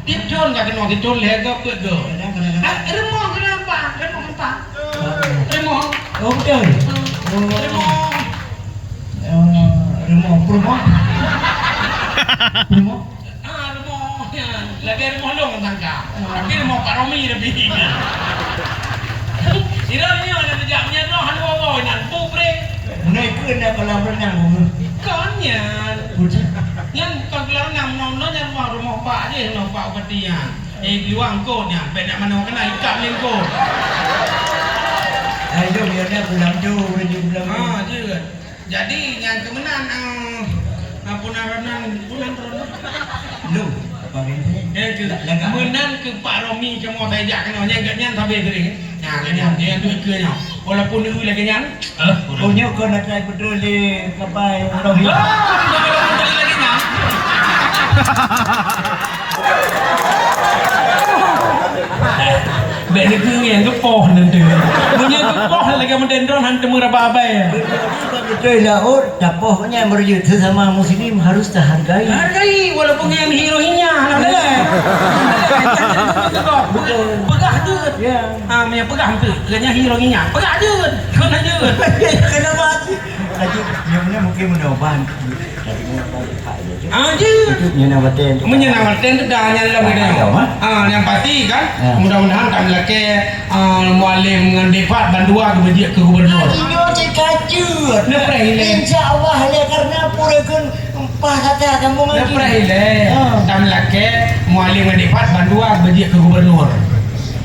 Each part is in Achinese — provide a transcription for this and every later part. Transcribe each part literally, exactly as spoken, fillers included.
Tiep thôn ka keunoe, tiep thôn lhèe go, peuet go. Kadang, kadang, kadang. Ah, rumoh keunoe, Pak, rumoh, Pak. Oh. Rumoh. Oh, beutôi. Hmm. Oh. Rumoh. Oh, rumoh, peurumoh. Peurumoh. Ah, rumoh nyan. Lagèe rumoh lôn sangka. Oh. Tapi rumoh Pak Romi lebih. Sidroe nyoe nyang neujak meunyoe droe hana woe-woe nyan, bu brek. Meunan keuh na kolam renang, Bu. Kon nyan. Beutôi. Nyan kon kolam renang, meunoe-meunoe nyan rumoh, rumoh Pak jih, rumoh Pak Bupati nyan. Eh, di luwa eungkôt nyan, bèk nak manoe keunan, ikat lé eungkôt. Ayo, biar dia pulang tu, ureueng jih pulang tu. Ha, jeuet. Jadi, nyang keu meunan, eh, eh, punan ronan, punan ronan. Lu, apa ni? Eh, tu. Lagak. Meunan keu Pak Romi kamoe tajak keunoe, nyang gobnyan sabe sering. Nah, gobnyan, dia duek keu nyoe. Walaupun dulu lagèe nyan, Oh, nyoe kon atra beutôi lé kapai Romi. Ah, bukan lagi nyan. Bèk neukeu nyang geupoh nanti. Meunyoe geupoh lagèe meudendon han teumeu raba abai. Beutôi laôt, tapoh nyan meureujeut sesama muslim harus tahargai. Hargai, walaupun nyang hi Rohingya, alhamdulillah. Beutôi. Peugah tu. Ya. Ah, meunyoe peugah tu, geuhnyan hi Rohingya. Peugah tu. Kena je. Kena mati. Laju, nyoe mungkin meunoe ban. Laju meunoe ban, Pak, ya, je. Ah, je. Itu nyoe na watèe tu. Meunyoe na watèe tu dah nyan lom kita. Ah, yang pasti kan, mudah-mudahan kami lakèe, ah, Mualem ngon Dek Fad bandua geubeujiek keu gubernur. Ah, inyoe cit ka jeuet. Neupreh ilèe. Insya Allah, oleh karena pura keu Pah kata kamoe ngaji. Lepas ilèe, ah, dan lakèe Mualem ngon Dek Fad bandua geubeujiek keu gubernur.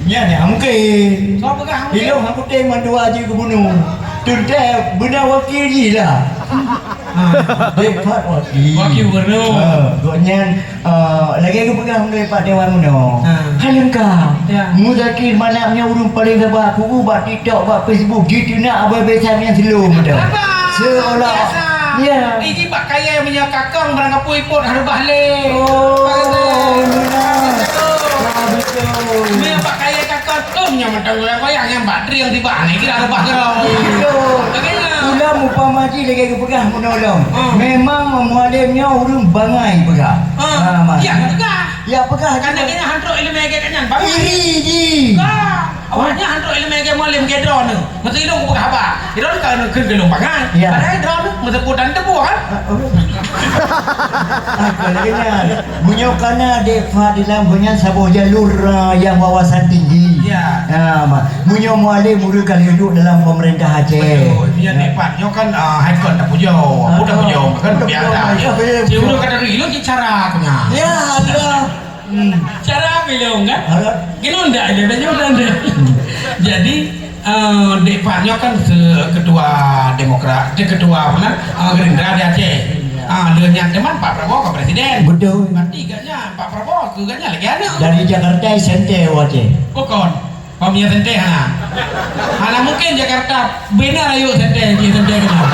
Nyan, nyan, mungkin. Soe peugah mungkin? Ilôn hana kutem bandua jeuet gubernur. Teuntèe beuna wakil jih lah. Ah. Dek Fad wakil. Wakil gubernur. Ah, gobnyan, ah, lagèe geupeugah meunurot Pak Dewan meunoe. Ah. Hai leungkap. Ya. Muzakir Manaf nyan ureueng paleng saba, kubu bak TikTok, bak Facebook, jiteunak abah biasa nyang slow meudoe. Sabar. Seolah, biasa. Ya. Iji bak kayèe meunyoe kakong barang kapeue ipot hareuh bah lé. Oh, betul. Ah, betul. Meunyoe bak kayèe kakong, oh, nyan mantong goyang-goyang, nyang bak dreng sibak ni kira hareuh bah keudroe. Betul. Bagaimana? Ulam upama jih lagèe geupeugah meunoe lom. Hmm. Memang Mualem nyoe ureueng bangai peugah. Hmm. Ah, Mak. Ya, peugah. Ya, peugah. Karena kena hantrok ileumèe gèt nyan, bangai. Iri jih. Ka. Awak nyan hantrok ileumèe gèt Mualem gèt droeneuh. Meuteulông kupeugah haba. Droeneuh ka kheun keu lôn bangai. Ya. Padahai droeneuh meuteupeu dan teupeue kan? Ah, oh. Ah, kalau kena. Meunyoe kana Dek Fad di lam gobnyan saboh jalur, ah, nyang wawasan tinggi. Ya. Ah, ma-, meunyoe Mualem ureueng ka lheueh duek dalam pemerintah Aceh. Betul. Meunyoe Dek Fad nyoe kan, ah, hai kon tapujoe. Ah, bukan tapujoe, kan bukan biasa. Tapujoe. Ya. Cuma kata dulu, cara aku nyan. Ya, Allah. Hmm. Cara apa ilông, kan? Harap. Kena ndak ada, ada juga ada. Hmm. Jadi, eh, Dek Fad nyoe kan se-, ketua Demokrat, eh, ketua apa nan? Eh, Gerindra di Aceh. Iya. Ah, lheueh nyan teuma Pak Prabowo ke presiden. Betul. Berarti gobnyan, Pak Prabowo ke gobnyan lagi aneuk. Dari Jakarta, Sente, Aceh. Bukan. Pamiet teuntèe, ha. Hana mungkin Jakarta bina rayeuk teuntèe jih teuntèe keunoe.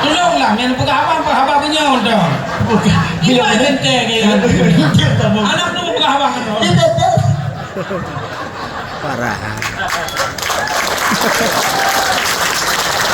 Tulonglah, nyang peugah haba, peugah haba meunyoe, dong. Bukan. Iban teuntèe keu nyan. Anak tu peugah haba keunoe. Parah.